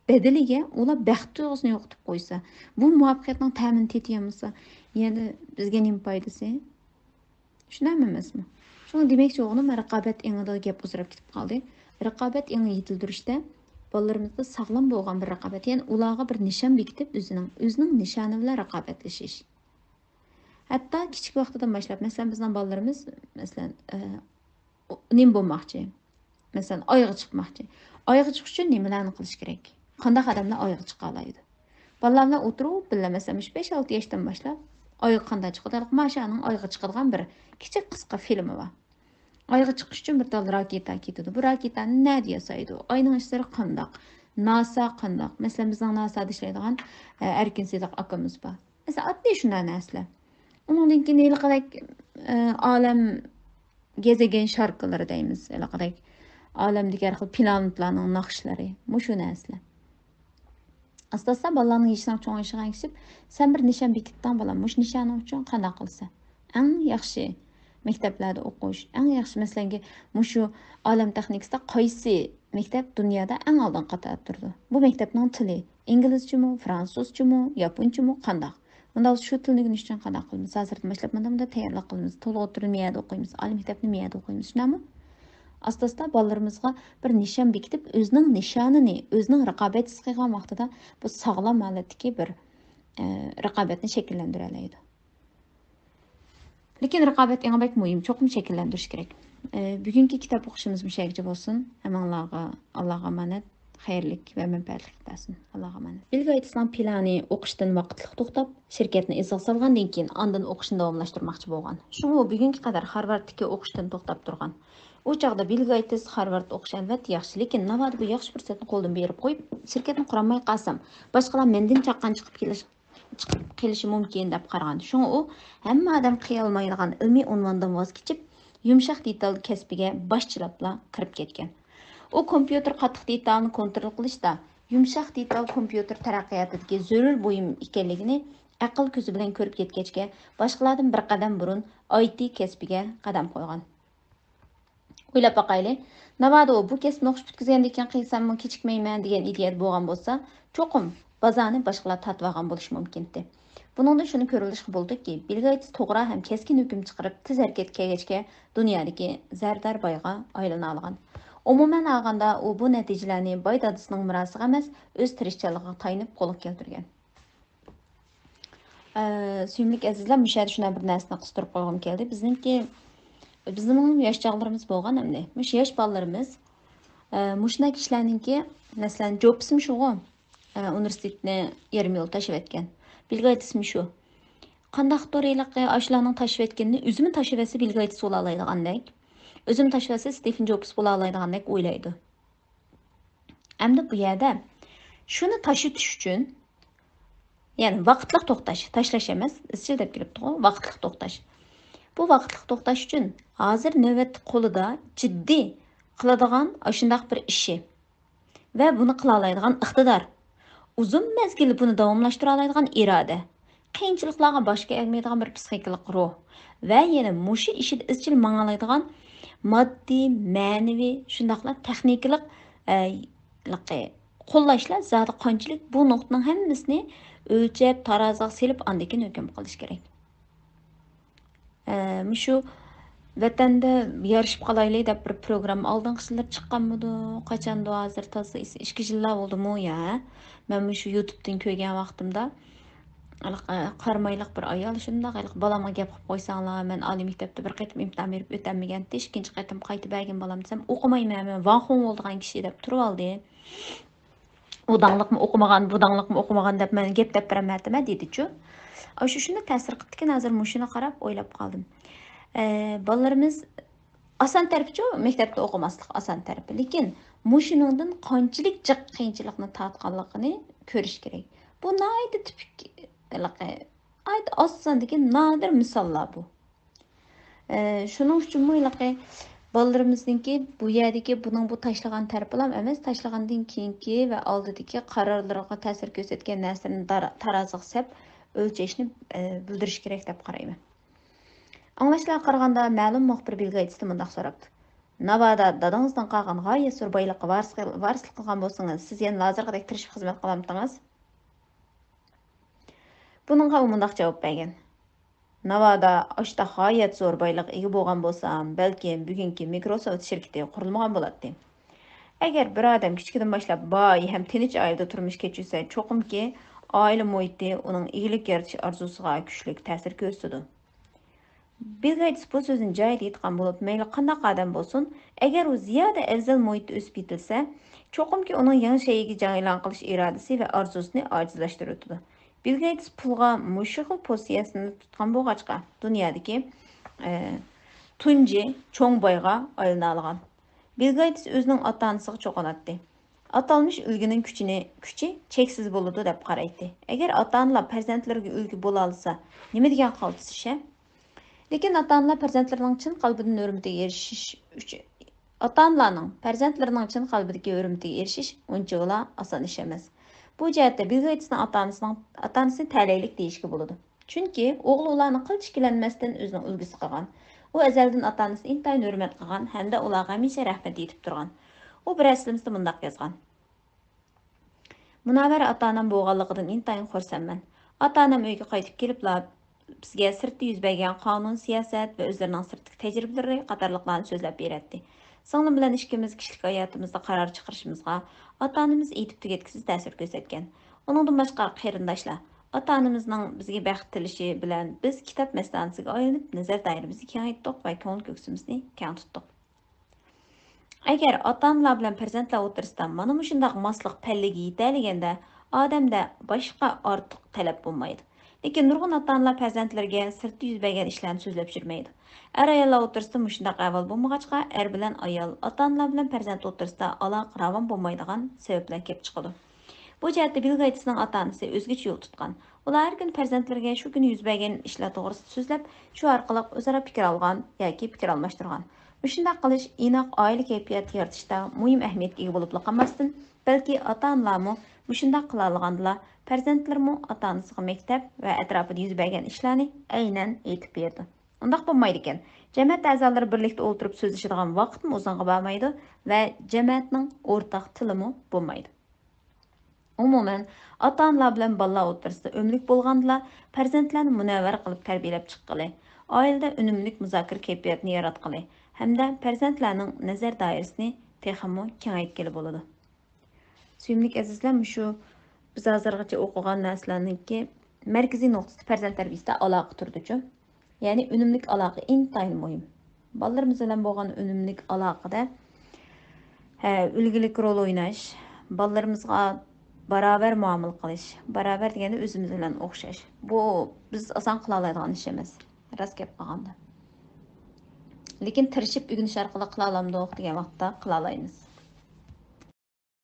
بەدىلىگە ئۇلار بەخت تۇيغۇسىنى يوقىتىپ قويسا، بۇ مۇۋەپپەقىيەتنىڭ تەمىنى تېتىيالمىسا، يەنە بىزگە نېمە پايدىسى؟ شۇنداقمۇ ئەمەسمۇ؟ شۇڭا دېمەكچى بولغىنىم، رىقابەت ئېڭىدا گەپ ئۇزىراپ كېتىپ قالدى. رىقابەت ئېڭىنى يېتىلدۈرۈشتە بالىلىرىمىزدا ساغلام بولغان بىر رىقابەت، يەنى ئۇلارغا بىر نىشان بېكىتىپ، ئۆزىنىڭ، ئۆزىنىڭ نىشانى بىلەن رىقابەتلىشىش. ھەتتا كىچىك ۋاقتىدىن باشلاپ، مەسىلەن، بىزنىڭ بالىلىرىمىز، مەسىلەن، ئە، نېمە بولماقچى؟ مەسىلەن، ئايغا چىقماقچى. ئايغا چىقىش ئۈچۈن نېمىلەرنى قىلىش كېرەك؟ قانداق ئادەملەر ئايغا چىقالايدۇ؟ بالىلار بىلەن ئولتۇرۇپ بىللە، مەسىلەن، مۇشۇ بەش-ئالتە ياشتىن باشلاپ ئايغا قانداق چىقىدۇ؟ ماشانىڭ ئايغا چىقىدىغان بىر كىچىك قىسقا فىلىمى بار. ئايغا چىقىش ئۈچۈن بىر تال راكېتا كېتىدۇ. بۇ راكېتانى نەدە ياسايدۇ؟ ئاينىڭ ئىشلىرى قانداق؟ ناسا قانداق؟ مەسىلەن، بىزنىڭ ناسادا ئىشلەيدىغان، ئە، ئەركىن سىدىق ئاكىمىز بار. مەسىلەن، ئاددىي شۇنداق نەرسىلەر. ئۇنىڭدىن كېيىن ھېلىقىدەك، ئە، ئالەم گېزېگېن شاركىلىرى دەيمىز، ھېلىقىدەك ئالەمدىكى ھەر خىل پلانېتلارنىڭ ناخشىلىرى، مۇشۇ نەرسىلەر. ئاستا-ئاستا بالىلارنىڭ يېشىنىڭ چوڭىيىشىغا ئەگىشىپ، سەن بىر نىشان بېكىتتىڭ، بالام، مۇشۇ نىشانىڭ ئۈچۈن قانداق قىلىسەن؟ ئەڭ ياخشى مەكتەپلەردە ئوقۇش، ئەڭ ياخشى، مەسىلەنكى، مۇشۇ ئالەم تېخنىكىسىدا قايسى مەكتەپ دۇنيادا ئەڭ ئالدىنقى قاتاردا تۇرىدۇ؟ بۇ مەكتەپنىڭ تىلى ئىنگلىزچىمۇ، فرانسۇزچىمۇ، ياپونچىمۇ، قانداق؟ ئۇنداق بولسا شۇ تىلنى ئۆگىنىش ئۈچۈن قانداق قىلىمىز؟ ھازىردىن باشلاپ مۇنداق، مۇنداق تەييارلىق قىلىمىز، تولۇق ئوتتۇرىنى نېمە يەردە ئوقۇيمىز، ئالىي مەكتەپنى نېمە يەردە ئوقۇيمىز، شۇنداقمۇ؟ ئاستا-ئاستا بالىلىرىمىزغا بىر نىشان بېكىتىپ، ئۆزىنىڭ نىشانىنى، ئۆزىنىڭ رىقابەتچىسى قىلغان ۋاقتىدا بۇ ساغلام ھالەتتىكى بىر، ئە، رىقابەتنى شەكىللەندۈرەلەيدۇ. لېكىن رىقابەت ئەڭ بەك مۇھىم، چوقۇم شەكىللەندۈرۈش كېرەك. ئە، بۈگۈنكى كىتاب ئوقۇشىمىز مۇشۇ يەرگىچە بولسۇن. ھەممىڭلارغا ئاللاغا ئامانەت، خەيرلىك ۋە مەنپەئەتلىك بولسۇن. ئاللاغا ئامانەت. بىل گېيتسنىڭ پىلانى ئوقۇشتىن ۋاقىتلىق توختاپ، شىركەتنى ئىزغا سالغاندىن كېيىن ئاندىن ئوقۇشنى داۋاملاشتۇرماقچى بولغان. شۇڭا ئۇ بۈگۈنگە قەدەر خارۋاردتىكى ئوقۇشتىن توختاپ تۇرغان. ئۇ چاغدا بىل گېيتس خارۋارد ئوقۇش ئەلۋەتتە ياخشى، لېكىن ناۋادا بۇ ياخشى پۇرسەتنى قولدىن بېرىپ قويۇپ، شىركەتنى قۇرالماي قالسام، باشقىلار مەندىن چاققان چىقىپ كېلىش، چىقىپ قېلىشى مۇمكىن دەپ قارىغان. شۇڭا ئۇ ھەممە ئادەم قىلالمايدىغان ئىلمىي ئۇنۋاندىن ۋاز كېچىپ، يۇمشاق دېتال كەسپىگە باشچىلاپلا كىرىپ كەتكەن. ئۇ كومپيۇتېر قاتتىق دېتالنى كونترول قىلىشتا يۇمشاق دېتال كومپيۇتېر تەرەققىياتىدىكى زۆرۈر بۇيۇم ئىكەنلىكىنى ئەقىل كۆزى بىلەن كۆرۈپ يەتكەچكە، باشقىلاردىن بىر قەدەم بۇرۇن ئاي تى كەسپىگە قەدەم قويغان. ئويلاپ باقايلى، ناۋادا ئۇ بۇ كەسىپنى ئوقۇش پۈتكۈزگەندىن كېيىن قىلساممۇ كېچىكمەيمەن دېگەن ئىدىيەدە بولغان بولسا، چوقۇم بازارنى باشقىلار تارتىۋالغان بولۇشى مۇمكىنتى. بۇنىڭدىن شۇنى كۆرۈۋېلىشقا بولىدۇكى، بىل گېيتس توغرا ھەم كەسكىن ھۆكۈم چىقىرىپ، تېز ھەرىكەتكە كەلگەچكە دۇنيادىكى زەردار بايغا ئايلىنالىغان. ئومۇمەن ئالغاندا، ئۇ بۇ نەتىجىلەرنى باي دادىسىنىڭ مىراسىغا ئەمەس، ئۆز تىرىشچانلىقىغا تايىنىپ قولغا كەلتۈرگەن. ئە، سۆيۈملۈك ئەزىزلەر، مۇشۇ يەردە شۇنداق بىر نەرسىنى قىستۇرۇپ قويغۇم كەلدى. بىزنىڭكى، بىزنىڭ ياش چاغلىرىمىز بولغان ئەمدى. مۇشۇ ياش بالىلىرىمىز، ئە، مۇشۇنداق كىشىلەرنىڭكى، مەسىلەن، جوبىسمۇ شۇغۇ، ئە، ئۇنىۋېرسىتېتنى يېرىم يول تاشلىۋەتكەن. بىل گېيتسمۇ شۇ. قانداقتۇر ھېلىقى ئاشۇلارنىڭ تاشلىۋەتكىنىنى ئۆزىمۇ تاشلىۋەتسە بىل گېيتس بولالايدىغاندەك، ئۆزىمۇ تاشلىۋەتسە ستىفېن جوبس بولالايدىغاندەك ئويلايدۇ. ئەمدى بۇ يەردە شۇنى تاشلىتىش ئۈچۈن، يەنى ۋاقىتلىق توختاش، تاشلاش ئەمەس، ئىزچىل دەپ كېلىپتىغۇ، ۋاقىتلىق توختاش. بۇ ۋاقىتلىق توختاش ئۈچۈن ھازىر نۆۋەتتە قولىدا جىددىي قىلىدىغان ئاشۇنداق بىر ئىشى ۋە بۇنى قىلالايدىغان ئىقتىدار، ئۇزۇن مەزگىل بۇنى داۋاملاشتۇرالايدىغان ئىرادە، قىيىنچىلىقلارغا باش ئەگمەيدىغان بىر پسىخىكىلىق روھ ۋە يەنە مۇشۇ ئىشىدا ئىزچىل ماڭالايدىغان ماددىي، مەنىۋى، شۇنداقلا تېخنىكىلىق، ئە، لىقى قوللاشلار زادى قانچىلىك، بۇ نۇقتىنىڭ ھەممىسىنى ئۆلچەپ، تارازىغا سېلىپ، ئاندىن كېيىن ھۆكۈم قىلىش كېرەك. ئە، مۇشۇ ۋەتەندە يارىشىپ قالايلى دەپ بىر پروگرامما ئالدىنقى يىللىرى چىققانمىدۇ؟ قاچاندۇ ھازىر؟ تازا ئېسى-، ئىككى يىللار بولدىمۇ يا؟ مەن مۇشۇ يۇتۇبتىن كۆرگەن ۋاقتىمدا، ھېلىقى، ئە، قارامايلىق بىر ئايال شۇنداق، ھېلىقى، بالامغا گەپ قىلىپ قويساڭلار، مەن ئالىي مەكتەپتە بىر قېتىم ئىمتىھان بېرىپ ئۆتەلمىگەنتى، ئىككىنچى قېتىم قايتا بەرگىن بالام دېسەم، ئوقۇمايمەن، مەن ۋاڭ خۇڭ بولىدىغان كىشى دەپ تۇرۇۋالدى. ئۇ داڭلىقمۇ ئوقۇمىغان، بۇ داڭلىقمۇ ئوقۇمىغان دەپ مەن گەپ دەپ بېرەلمەيتتىم دېدىچۇ. ئاشۇ شۇنى تەسىر قىپتىكەن، ھازىر مۇشۇنى قاراپ ئويلاپ قالدىم. ئە، بالىلىرىمىز ئاسان تەرىپىچۇ، مەكتەپتە ئوقۇماسلىق ئاسان تەرىپى. لېكىن مۇشۇنىڭدىن قانچىلىك جىق قىيىنچىلىقنى تارتقانلىقىنى كۆرۈش كېرەك. بۇ ناھايىتى تىپىك، ھېلىقى، ناھايىتى ئاز ساندىكى نادىر مىساللار بۇ. ئە، شۇنىڭ ئۈچۈنمۇ ھېلىقى بالىلىرىمىزنىڭكى بۇ يەردىكى بۇنىڭ بۇ تاشلىغان تەرىپىلا ئەمەس، تاشلىغاندىن كېيىنكى ۋە ئالدىدىكى قارارلىرىغا تەسىر كۆرسەتكەن نەرسىلەرنى دار-، تارازىغا سەپ ئۆلچەشنى، ئە، بىلدۈرۈش كېرەك دەپ قارايمەن. ئاڭلاشلارغا قارىغاندا، مەلۇم مۇخبىر بىل گېيتستىن مۇنداق سوراپتۇ: «ناۋادا دادىڭىزدىن قالغان غايەت زور بايلىققا ۋارىس-، ۋارىسلىق قىلغان بولسىڭىز، سىز يەنىلا ھازىرقىدەك تىرىشىپ خىزمەت قىلامتىڭىز؟» بۇنىڭغا ئۇ مۇنداق جاۋاب بەرگەن: «ناۋادا ئاشۇنداق غايەت زور بايلىققا ئىگە بولغان بولسام، بەلكىم بۈگۈنكى مىكروسوفت شىركىتى قۇرۇلمىغان بولاتتى. ئەگەر بىر ئادەم كىچىكىدىن باشلاپ باي ھەم تىنچ ئائىلىدە تۇرمۇش كەچۈرسە، چوقۇمكى ئائىلە مۇھىتى ئۇنىڭ ئىگىلىك يارىتىش ئارزۇسىغا كۈچلۈك تەسىر كۆرسىتىدۇ.» بىل گېيتس بۇ سۆزنى جايىدا ئېيتقان بولۇپ، مەيلى قانداق ئادەم بولسۇن، ئەگەر ئۇ زىيادە ئەۋزەل مۇھىتتا ئۆسۈپ يېتىلسە، چوقۇمكى ئۇنىڭ يېڭى شەيئىگە جەڭ ئېلان قىلىش ئىرادىسى ۋە ئارزۇسىنى ئاجىزلاشتۇرۇۋېتىدۇ. بىل گېيتس پۇلغا مۇشۇ خىل پوزىتسىيەسىنى تۇتقان بولغاچقا، دۇنيادىكى، ئە، تۇنجى چوڭ بايغا ئايلىنالىغان. بىل گېيتس ئۆزىنىڭ ئاتا-ئانىسىغا چوقۇناتتى. ئاتالمىش ئۈلگىنىڭ كۈچىنى، كۈچى چەكسىز بولىدۇ دەپ قارايتتى. ئەگەر ئاتا-ئانىلار پەرزەنتلىرىگە ئۈلگە بولالىسا، نېمە دېگەن قالتىس ئىش ھە؟ لېكىن ئاتا-ئانىلار پەرزەنتلىرىنىڭ چىن قەلبىدىن ھۆرمىتىگە ئېرىشىش ئۈچۈن، ئاتا-ئانىلارنىڭ پەرزەنتلىرىنىڭ چىن قەلبىدىكى ھۆرمىتىگە ئېرىشىش ئۇنچىۋالا ئاسان ئىش ئەمەس. بۇ جەھەتتە بىل گېيتسنىڭ ئاتا-ئانىسىنىڭ، ئاتا-ئانىسىنى تەلەيلىك دېيىشكە بولىدۇ. چۈنكى ئوغلى ئۇلارنى قىلچە ئىككىلەنمەستىن ئۆزىنىڭ ئۈلگىسى قىلغان. ئۇ ئەزەلدىن ئاتا-ئانىسىنى ئىنتايىن ھۆرمەت قىلغان ھەمدە ئۇلارغا ھەمىشە رەھمەت ئېيتىپ تۇرغان. ئۇ بىر ئەسلىمىسىدە مۇنداق يازغان: مۇنەۋۋەر ئاتا-ئانام بولغانلىقىدىن ئىنتايىن خۇرسەنمەن. ئاتا-ئانام ئۆيگە قايتىپ كېلىپلا بىزگە سىرتتا يۈز بەرگەن قانۇن، سىياسەت ۋە ئۆزلىرىنىڭ سىرتتىكى تەجرىبىلىرى قاتارلىقلارنى سۆزلەپ بېرەتتى. سىڭلىم بىلەن ئىككىمىز كىشىلىك ھاياتىمىزدا قارار چىقىرىشىمىزغا ئاتا-ئانىمىز ئېيتىپ تۈگەتكۈسىز تەسىر كۆرسەتكەن. ئۇنىڭدىن باشقا قېرىنداشلار، ئاتا-ئانىمىزنىڭ بىزگە بەخت تىلىشى بىلەن بىز كىتاب مەستانىسىگە ئايلىنىپ، نەزەر دائىرىمىزنى كېڭەيتتۇق ۋە كۆڭۈل كۆكسىمىزنى كەڭ تۇتتۇق. ئەگەر ئاتا-ئانىلار بىلەن پەرزەنتلەر ئوتتۇرىسىدا مانا مۇشۇنداق ماسلىق پەللىگە يېتەلىگەندە، ئادەمدە باشقا ئارتۇق تەلەپ بولمايدۇ. لېكىن نۇرغۇن ئاتا-ئانىلار پەرزەنتلىرىگە سىرتتا يۈز بەرگەن ئىشلارنى سۆزلەپ يۈرمەيدۇ. ئەر-ئاياللار ئوتتۇرىسىدا مۇشۇنداق ئەھۋال بولمىغاچقا، ئەر بىلەن ئايال، ئاتا-ئانىلار بىلەن پەرزەنت ئوتتۇرىسىدا ئالاقە راۋان بولمايدىغان سەۋەبلەر كېلىپ چىقىدۇ. بۇ جەھەتتە بىل گېيتسنىڭ ئاتا-ئانىسى ئۆزگىچە يول تۇتقان. ئۇلار ھەر كۈنى پەرزەنتلىرىگە شۇ كۈنى يۈز بەرگەن ئىشلار توغرىسىدا سۆزلەپ، شۇ ئارقىلىق ئۆزئارا پىكىر ئالغان ياكى پىكىر ئالماشتۇرغان. مۇشۇنداق قىلىش ئىناق ئائىلە كەيپىياتى يارىتىشتا مۇھىم ئەھمىيەتكە ئىگە بولۇپلا قالماستىن، بەلكى ئاتا-ئانىلارمۇ مۇشۇنداق قىلالىغاندىلا، پەرزەنتلىرىمۇ ئاتا-ئانىسىغا مەكتەپ ۋە ئەتراپىدا يۈز بەرگەن ئىشلارنى ئەينەن ئېيتىپ بېرىدۇ. ئۇنداق بولمايدىكەن، جەمەت ئەزالىرى بىرلىكتە ئولتۇرۇپ سۆزلىشىدىغان ۋاقىتمۇ ئۇزۇنغا بارمايدۇ ۋە جەمەتنىڭ ئورتاق تىلىمۇ بولمايدۇ. ئومۇمەن، ئاتا-ئانىلار بىلەن بالىلار ئوتتۇرىسىدا ئۆملۈك بولغاندىلا، پەرزەنتلەرنى مۇنەۋۋەر قىلىپ تەربىيەلەپ چىققىلى، ئائىلىدە ئۈنۈملۈك مۇزاكىرە كەيپىياتىنى ياراتقىلى ھەمدە پەرزەنتلەرنىڭ نەزەر دائىرىسىنى تېخىمۇ كېڭەيتكىلى بولىدۇ. سۆيۈملۈك ئەزىزلەر، مۇشۇ بىز ھازىرغىچە ئوقۇغان نەرسىلەرنىڭكى مەركىزىي نۇقتىسى پەرزەنت تەربىيىسىدە ئالاقە تۇرىدۇچۇ. يەنى ئۈنۈملۈك ئالاقە ئىنتايىن مۇھىم. بالىلىرىمىز بىلەن بولغان ئۈنۈملۈك ئالاقىدە، ھە، ئۈلگىلىك رول ئويناش، بالىلىرىمىزغا باراۋەر مۇئامىلە قىلىش، باراۋەر دېگەندە ئۆزىمىز بىلەن ئوخشاش. بۇ بىز ئاسان قىلالايدىغان ئىش ئەمەس، راست گەپ قىلغاندا. لېكىن تىرىشىپ ئۆگىنىش ئارقىلىق قىلالامدۇق دېگەن ۋاقىتتا قىلالايمىز.